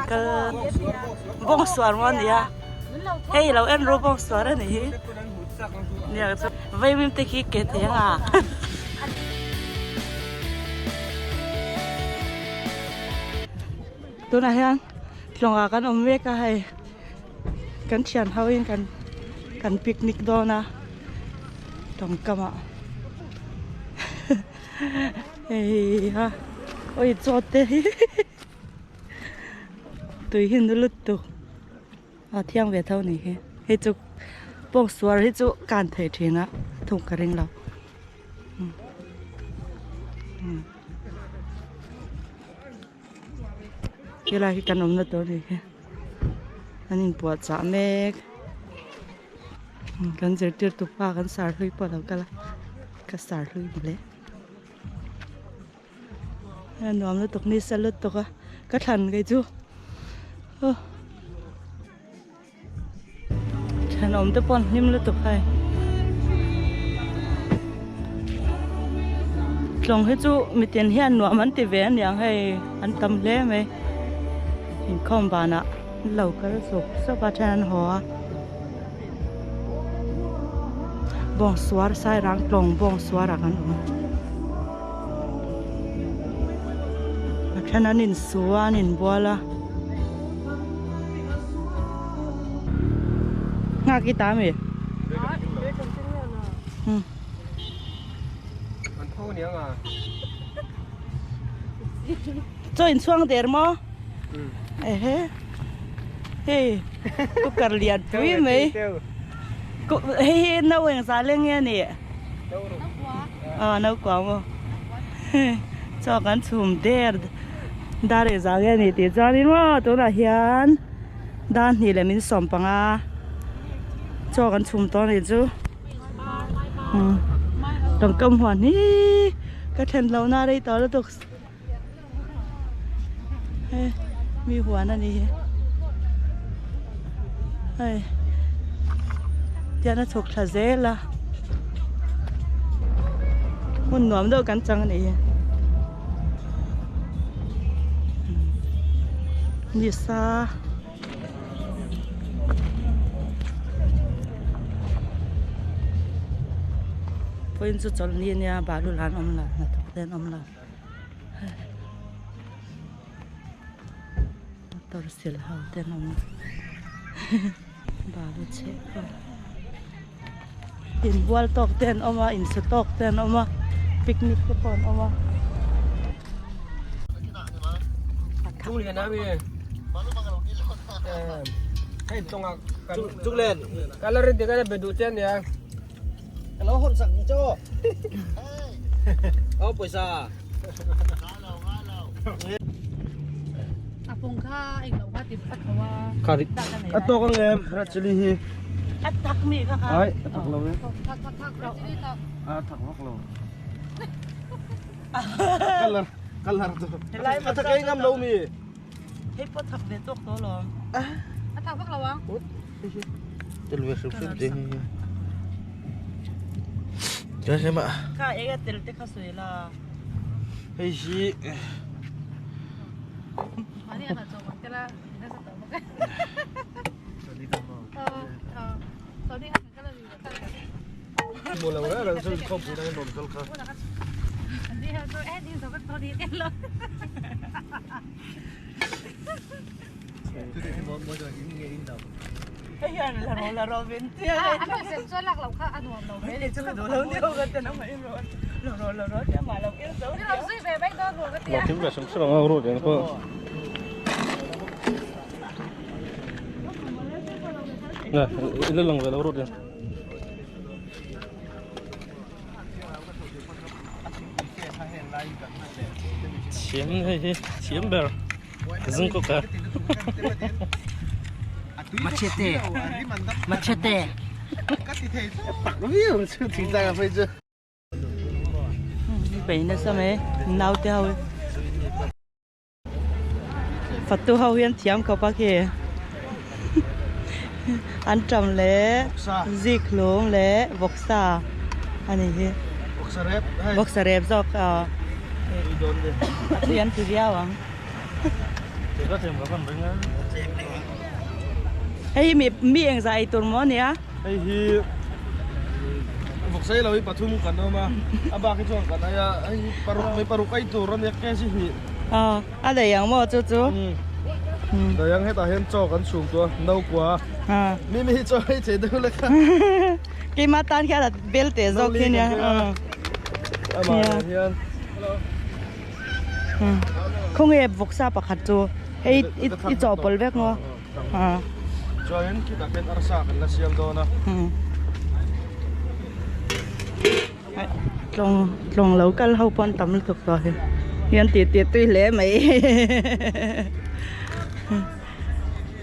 kal bawng suar maw ania hei lo en ru bawng suar a nih hi nia vaimim te khi ke thei ang a. Tunah hian tlawngah kan awm mek a hei kan thian ho in kan kan picnic dawn a tlawng kamah hei ha awi chaw te hi tui hi nu lutuk a thiang ve tho a nih hi hei chu pawng suar hi chu kan thei thin a thung ka ring lo. Helai hi kan awmna tur anih hi an inpuahchah mek kan zirtirtu pa kan sar hlui pawh a lo kal a ka sar hlui mawle a nuam lutuk nisa lutuk a ka thlan kei chu aw. Thenawm te pawh an hlim lutuk hei tlawng hi chu mitin hian nuam an ti ve aniang hei an tam hle mai inkhawm banah an lo kal sup sup a then an haw a bawng suar sairang tlawng bawng suar ah kan awm a then an insu a an inbual a. Ngak i ta mi? Chaw in chhuang der maw? Ehe. Hei cooker lian pui mai. Hei hi nau eng za leng nge ni? Nau kua maw? Chaw kan chhum der. Dar leh zah nge a ni tih chuanin maw tunah hian dar hnih leh min sawm panga chaw kan chhum tawh a nih chu tawngkam huan hi ka then loh na rei tawh lutuk hei mi huan a ni hi hei tian a chhuk thla zel a hmun nuam deuh kan chang a nih hi. Nisa Vawiin chu chawlhni ania balu lan awm lo hnathawk te an awm lo motor sil ho te an awm balu chheh ho inbual tawk te an awm a insu tawk te an awm a picnic te pawh an awm a. A tawk ang em red chili hi a thak mi kha kha ai a thak lo e a thak vak lo color color chu a thak ei ngam lo mi hei pawh thak ve tawk tawh alawm a thak vak lo ang tel ve hrim hrim te hi chuan hema kha eng a tel te kha sawi la hei hi Thiam hei hi thiam ber zung kawk a. Machete machete. Bei nasa mai naute ho hi fatu ho hi an thiam khawp a khi an tam leh zik hlum leh vawksa a ni hi vawksa rep zawk a tui an ti viau ang. Ka tlem ka van ring a. Hei hi mi mi engzah ei tur maw ania? Hei hi vawksei lo hi pathum kan awm a, a bak hi chuan kan ei a, hei hi paruk mai paruk ei tur ania kg hnih. Aw a daih ang maw chu chu? Daih ang hetah hian chaw kan chhum tawh a, no kua. Mi mi hi chaw ei thei deuh lek a. Keimah tan khian a bel teh zawk hi ania. Amah hian. Khawnge vawksa pakhat chu hei i chawhpawlh vek maw? Chuanin khitah khian arsa kan la siam dawn a. Tlawng tlawng lo kal ho pawn tam lutuk tawh hi hian tih tih tui hle mai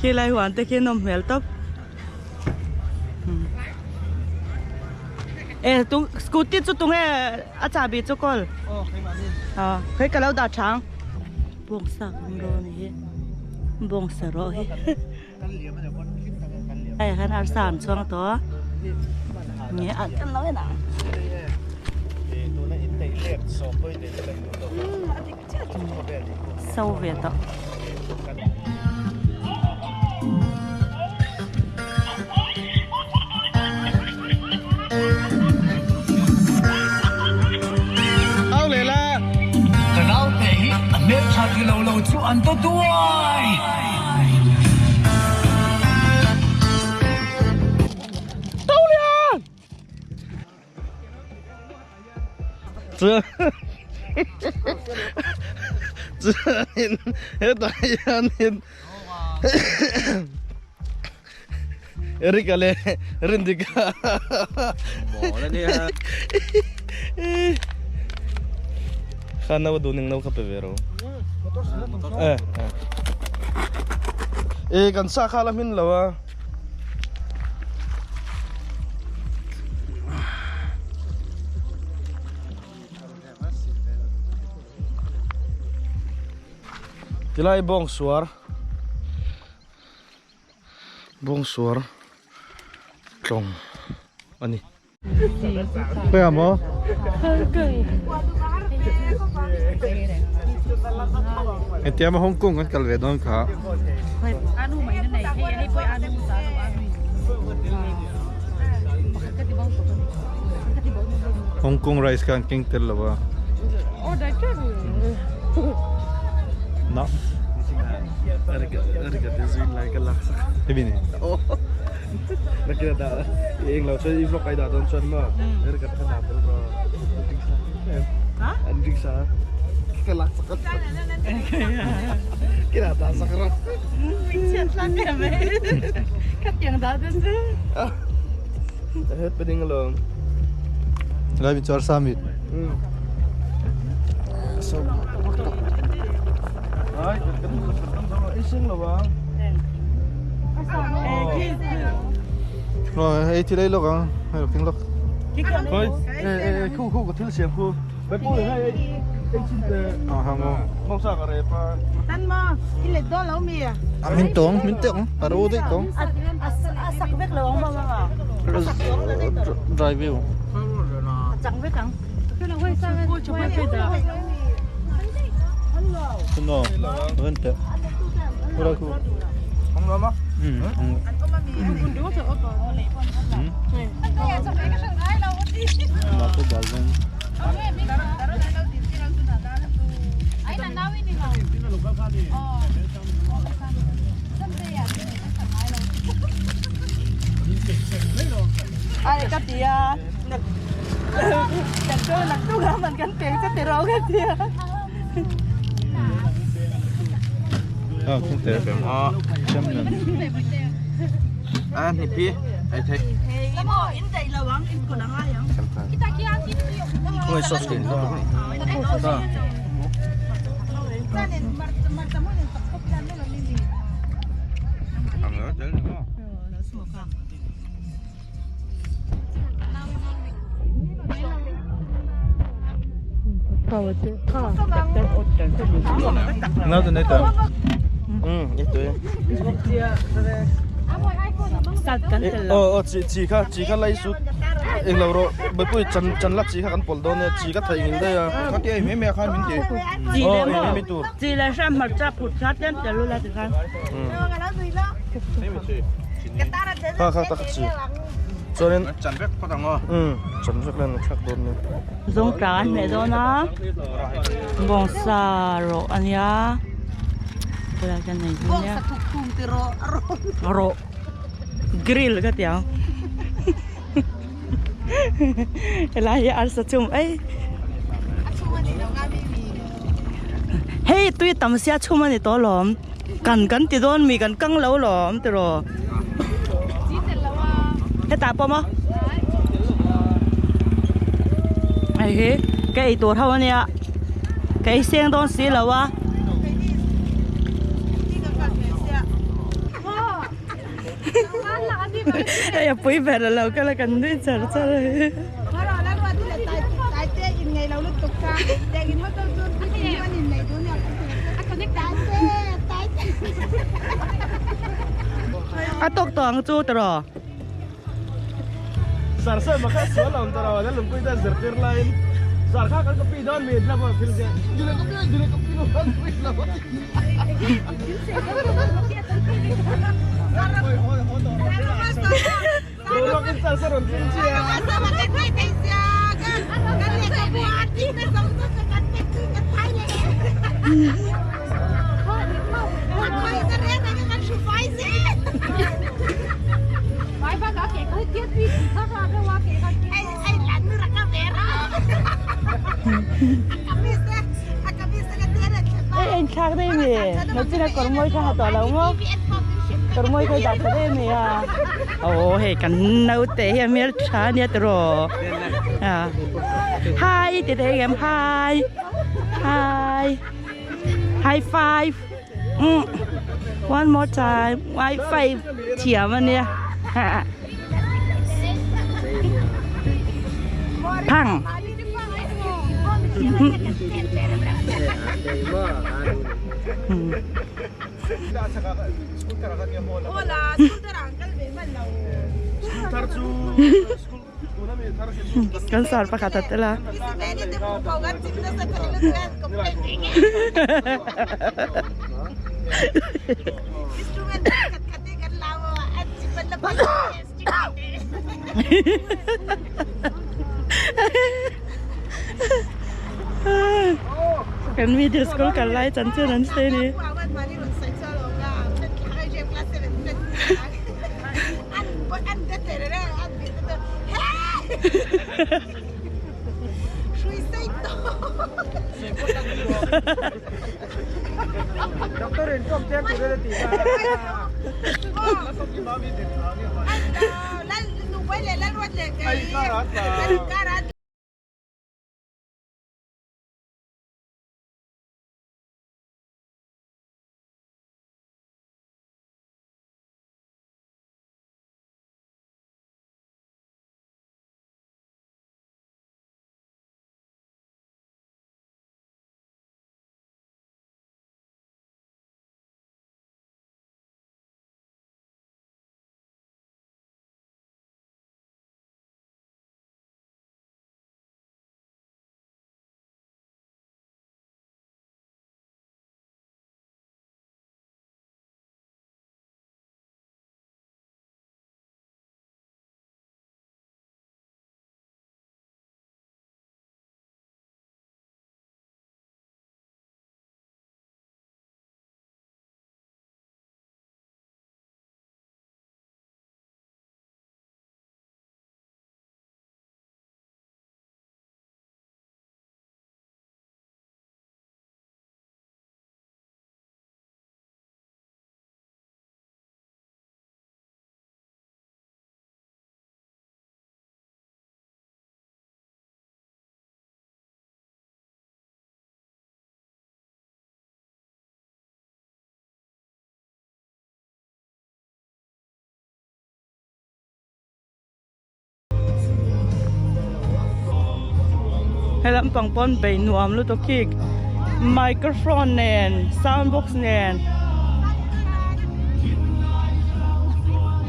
khilai huan te khi nawm hmel tawp. E tung scooty chu tunge a chahbi chu kawl aw khawi ka lo dah thang bawngsa kan rawn hi bawngsa rawh hi hei hian arsa an chhuang tawh a nge a kan lo en ang so ve tawh. Au leh la. Ka naute hi a hmeltha ti lo lo chu an ta duai. Tolian! Chuanin hetah hianin Eric-a leh Rindika kha no a duh ning no kha pe ve ro. E kan sa kha la hmin lo a. Tilai bawng suar bawng suar tlawng a ni. Khawiah maw? Engtia maw Hong Kong kan kal ve dawn kha? Hong Kong rice kha an keng tel lo a. Na. Hemi ni. Nakina dah eng lo chuan i vlog ai dah dawn chuan maw Eric a kha dah tel rawh an drink sa ka lak sak kina dah sak rawh happening along Lai min chuar sa mit. So ai kan kan kan ai sing lo wa. Rồi, hei thil ei lawk ang, hei lawk thing lawk. Khoi, e e khu khu ka thil siam khu. Bai pu hei ei ei chin te. À hang o. Mong sa ka re pa. Tan mo, i let dawn lo mi a. A min tawng, min tawng, a ro daih tawng. A sak vek lo ang mama. A sak lo la daih tawh. Dry view. A chang vek ang. No, ren te. Ura khu. Hong lo ma? Ừ. Ma ko bal ven. Ai ka ti a nak nak tu nak tu ga man kan peng che ti ro ka ti a. À không thể. Chăm nhận. À, nè pi. Ai thấy. Ôi, sauce kìa. Nào từ đây tới. Ừ, ít tuổi. Salt kan tel lo. Aw aw chi chi kha chi kha lai su englo rawh Bawihpui chan chan la chi kha kan pawlh dawn nia chi ka theih ngil daih a. Kha tia ei mai mai a khan min ti. Chi Aw leh ei maw mai mai tur. Chi leh hram hmarcha phut kha tlem tel ula tikhan. Kha kha tak chi. Chuanin Chan vek phawt ang aw. Umm chan vek len a thlak dawn nia. Zawngtah an hmeh dawn a bawngsa rawh a nia helai hian nei dawn nia rawh grill ka ti ang helai hi arsa chhum ei hei tui tam sia chhum a ni tawh alawm kan kan ti dawn mi kan kang lo lawm tiraw hetah pawh maw hei hi ka ei tur ho ania ka ei seng dawn si lo a. Hei a pui ber a lo kal a kan nui char char a hi. A tawk tawh ang chu tiraw. Ei en thlak daih mi nachina kawr mawi kha ha tawh lo maw kawr mawi kha i dah tha daih mi a aw hei kan naute hi a hmel tha ania tiraw a hi ti thei em hi hi high five umm one more time high five thiam ania phang. Kan sar pakhat a tel a. Kan middle school kal lai chan chan an sawi a ni. He lampang pawn bei nuam lutuk khi microphone nen sound box nen.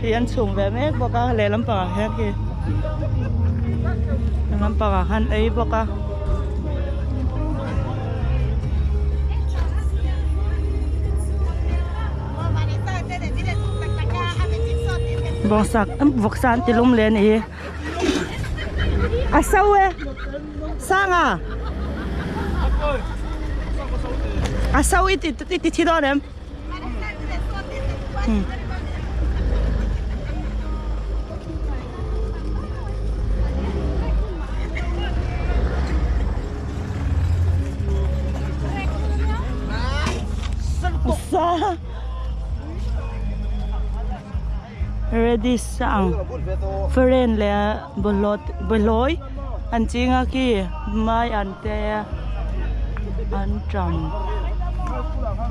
Khi an chhum ve mek bawk a lehlam pangah hian khi lehlam pangah khan ei bawk a. Bawngsa vawksa an ti lum leh a nih hi a so e sanga a so i ti i ti thi dawn em. Sa Radish a ang faren leh bawlhhlawh bawlhhlawih an ching a khi mai an te an ṭam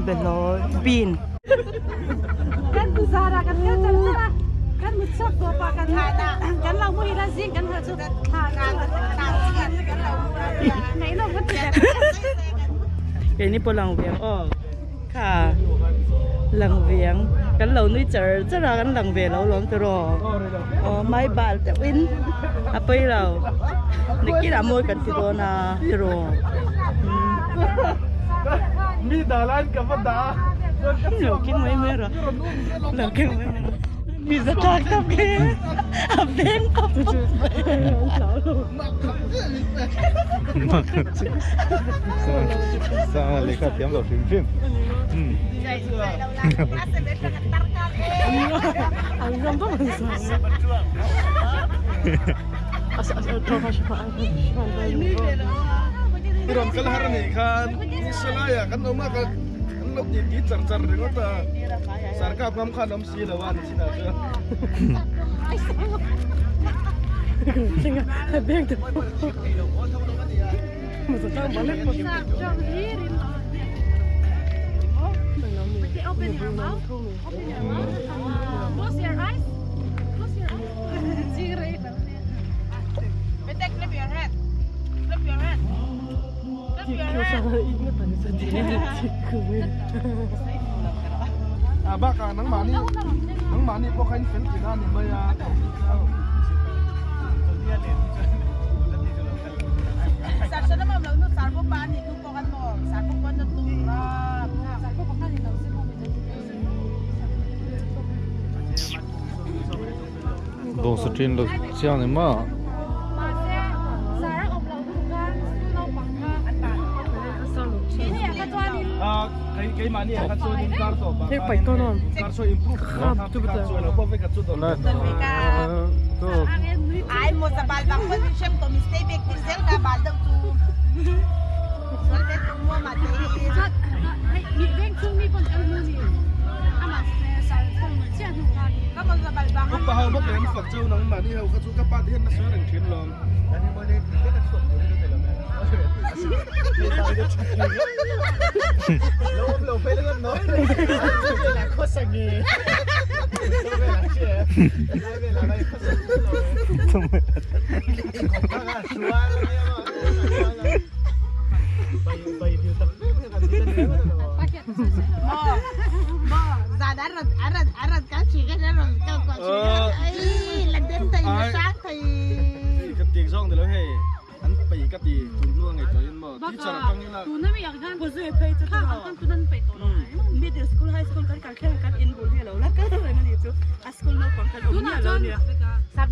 bawlhhlawh bean. Kan zara kan kal char char a kan mut chhuak tawp a kan kan lo muhil a zing kan harh chu thla ngaihnawm kan ti Keini pawh lang ve ang aw kha lang ve ang kan lo nui char char a kan lang ve lo lawm tiraw aw mai bal deuhin a pawi lo nikinah mawi kan ti dawn a tiraw. Mi dah laiin ka va dah a. Lo keng mai mai rawh lo keng mai mai rawh mi za tlak tak khi a veng pap pap mai. Sanga lehkha thiam lo hrim hrim. I rawn kal har anih khan Nisalai ah kan awm a kan lo ti ti char char ringawt a Sarkap ngam khan awm si lo a ni chinah chuan. A bakah nangmahni nangmahni pawh kha in fel tih na a ni mai a. Bawngsa ṭin lo chiang ni maw? Upa ho bawk leh an fak cheu nang mahni ho kha chu ka pa te hian na sawi reng thin lawm. Ka ti zawng ni lo hei an pei ka ti tun hnu a ngei tawh in maw teacher atang ila Middle school high school kan kal thleng kan in bul hi a lo la kal reng a ni chu a school naupang kan awm miah lo nia. A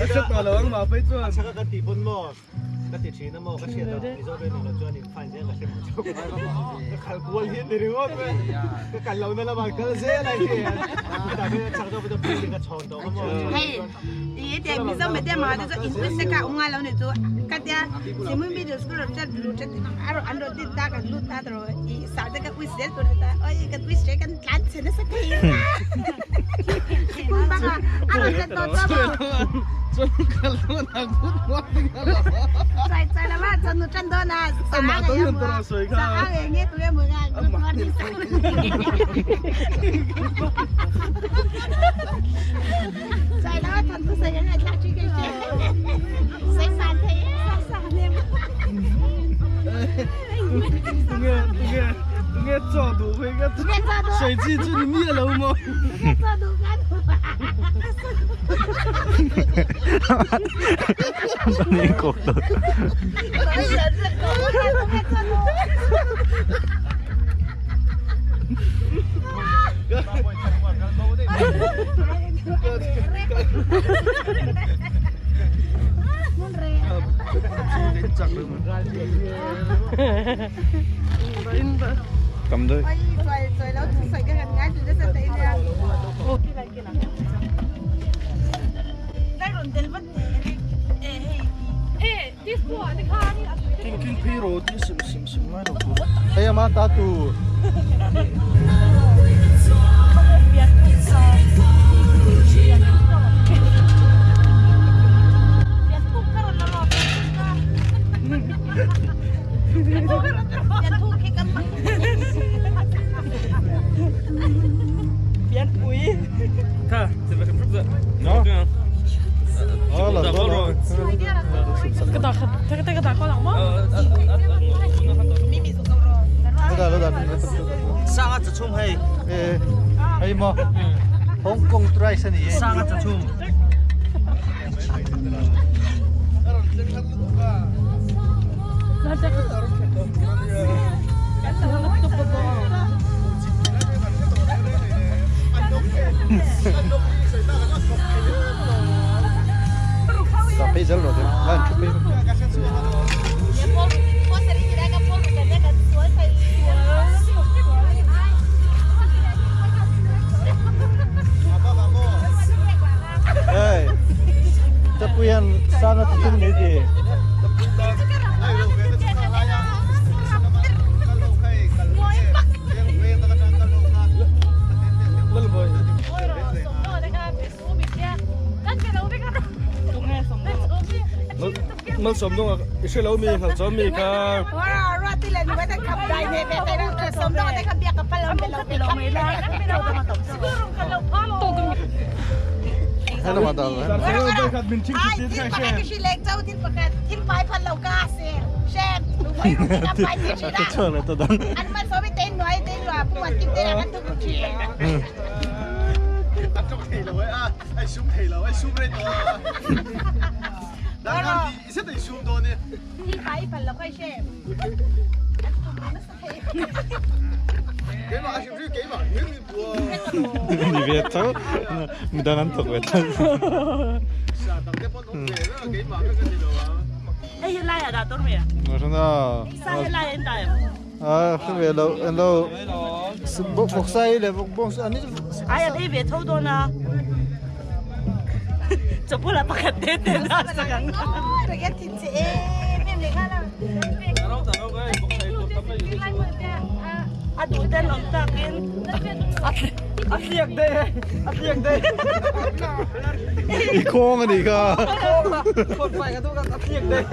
hre tawh lo ang mah phei chuan. Ka ti thin a maw ka hriat a Mizo ve ni lo chuan in fine zel ka hre mai chauh ka khal kual hi ni ringawt mai ka kal lo na lamah kal zel a hei chutah hian chak deuh pawh building a chhawn tawh ka maw hei i te Mizo medium ah te chu English te kha awm ngai lo ni chu ka tia Simui middle school ro chat lu chat a ro an ro ti ta kan lut ta ro i sa te ka wish zel tur ta oi kan wish che kan tlan che nasa thei sikul banga a ro chat to to maw Sawi chi chu ni miah lo maw? Cầm đi. Hong Kong rice ani e. Sanga cha chhum. Malsawmdawnga i hre lo mi Ngalchawm mi kha. Ni ve tho midang an thawk ve tho. Hei hi lai ah dah tur mi? Sa hi lai in dah em? A hre ve lo an lo bawk sai leh bawk bawk an ni Ai an ei ve tho dawn a. Chawpula pakhat te te dah sak ang. A duh ten awm takin A tliak daih e, a tliak daih. I khawng a nih kha. Khawn fai ka duh ka a tliak daih.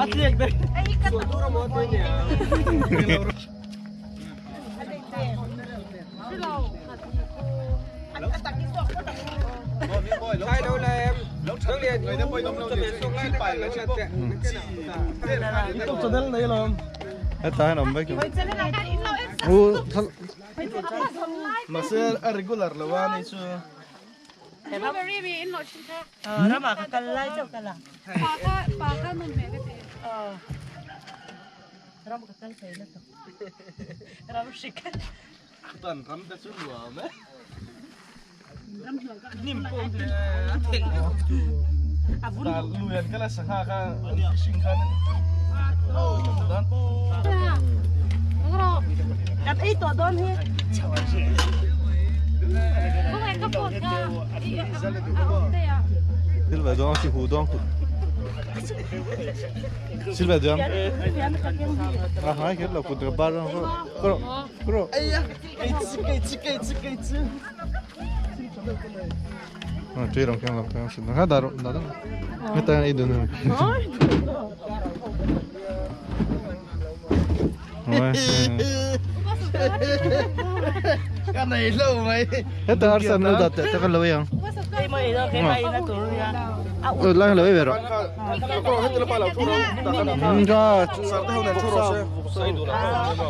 A tliak daih. Suah tur a maw tui nia. Heta hian awm vek u thal Mahse a regular lo a ni chu. Ramah ka kal lai chauh ka la. Ram ka kal thei lutuk. Ram hrik. Chutan ram te chu nuam e. Hnim pawh hi a lui an kal a sangha kha an fishing khan Kan ei tawh dawn hi. Thil ve dawng si hu dawng tu. Thil ve dawng. A hai kher lo kut ka bar dawng ko. Kro. Ah, tui rong keng lo keng sin. Ha dar dar. Heta ei dun. Ka nei lo mai. Heta arsa no da te ka lo yang. Lai lo ei ve rawh.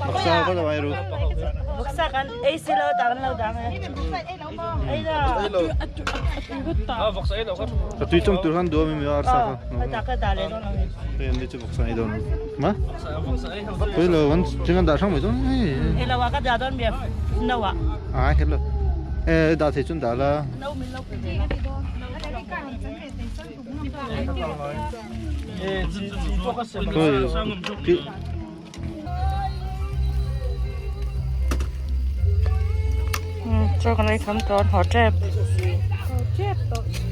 Vawksa ka lo ei ru. Vawksa kan ei si lo ta kan lo dang e. Ei lo. Ka tui chawm tur khan duam i mi arsa kha. Ta ka da le don ang. Hei an ni chu vawksa ei dawn. Ma? Pui lo kan thing an dah hrang mai dawn. Ei lo a ka dah dawn bia no a. A kher lo. E dah thei chun dah la. No min lo pe ve. Chaw kan ei kham tawh haw tep. Haw tep tawh.